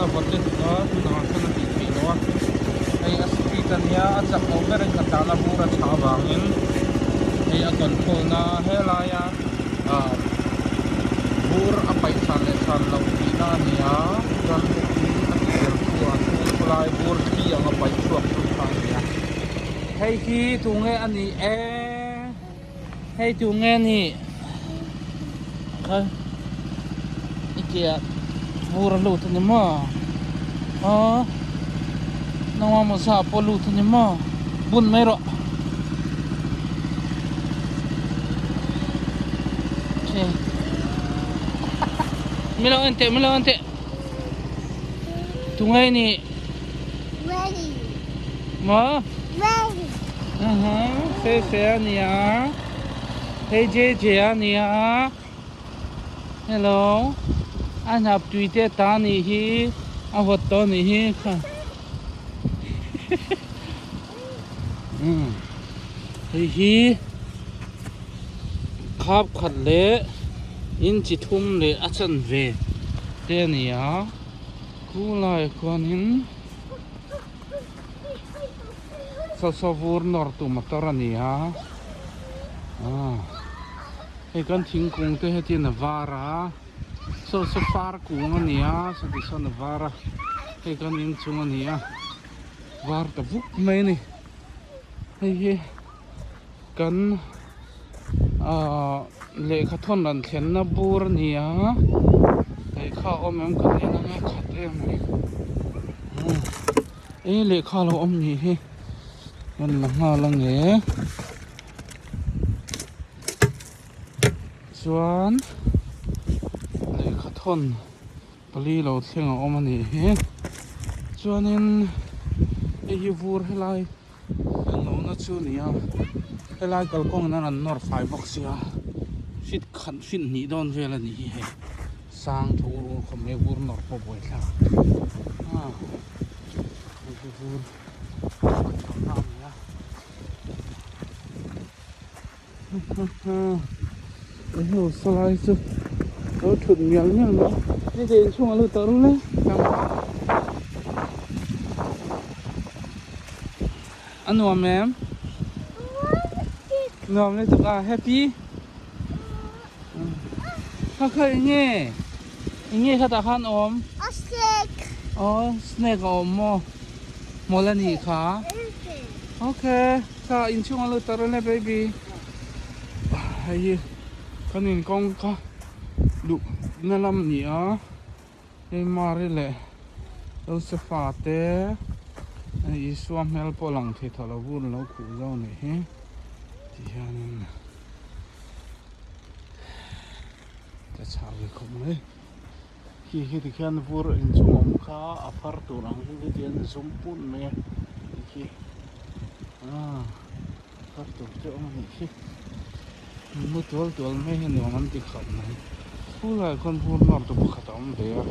a vawt lutuk a tunah ang chuan a tih theih loh a hei a speed a nia a chak loh berin ka tlan a vur a chhah avangin hei a control na helaia ah vur a paih chhan leh chhan loh tihna a ni a chuan hei hi a ti tel tu a chhung khawlai vur thli ang a paih chhuak tu kha a ni a hei hi tunge a ni e. Hei tu nge ni kha i ke ah vur a lut a ni maw aw nangma mawza pawh a lut a ni maw bun mai rawh mi lo en teh mi lo en teh tu nge ni maw. Se se a nia hei je je a nia hello a hnap tui te ta nih hi a vawt tawh nih hi kha hei hi khap khat leh inchi thum leh a chanve te a ni a khulaiah khuanin. Saw saw vur nawr tu motor a ni a aw hei kan thingkung te hetian a var a saw saw far kung a ni a sawti sawn a var a hei kan inchung a ni a var ta vuk mai a ni hei hi kan ahh lehkha thawn rawn thlenna bur a ni a lehkha a awm em kan en anga khat em mai e lehkha a lo awm ni hi rawn la nghal ange chuan lehkha thawn pali lo thleng a awm a nih hi chuanin hei hi vur helai. Englohna chu a ni a helai kalkawng in an rawn nawr fai bawk sia fit khat fit hnih dawn vel a nih hi hei sang tho ur khawp mai vur nawr pawh buaithlak a hei hi vur nawr chhohna a ni a hei salai chu lo thut mial mial mai ni te inchhung a lut tawh rul e a nuam em nuam lutuk a happy kha kha eng nge eng nge khatah khan awm a snake aw snake a awm maw hmawlh a nih kha okay. Kha inchhung a lut ta reng e baby hei hi kan in kawngka luh na lam a ni a hei Mary leh Josefa te Isua hmel pawh a lang thei tawh lo vur lo khuh zo a nih hi ti hianin ka chhah ve khawp mai khi khi tikhian vur inchung awm kha a far tur ang hi tihian a zum pun mai a tikhi ah far tur te awm a nih khi mu tual tual mai hi nuam an ti khawp mai khulaiah khuan vur nawr tu pakhat a awm ve a.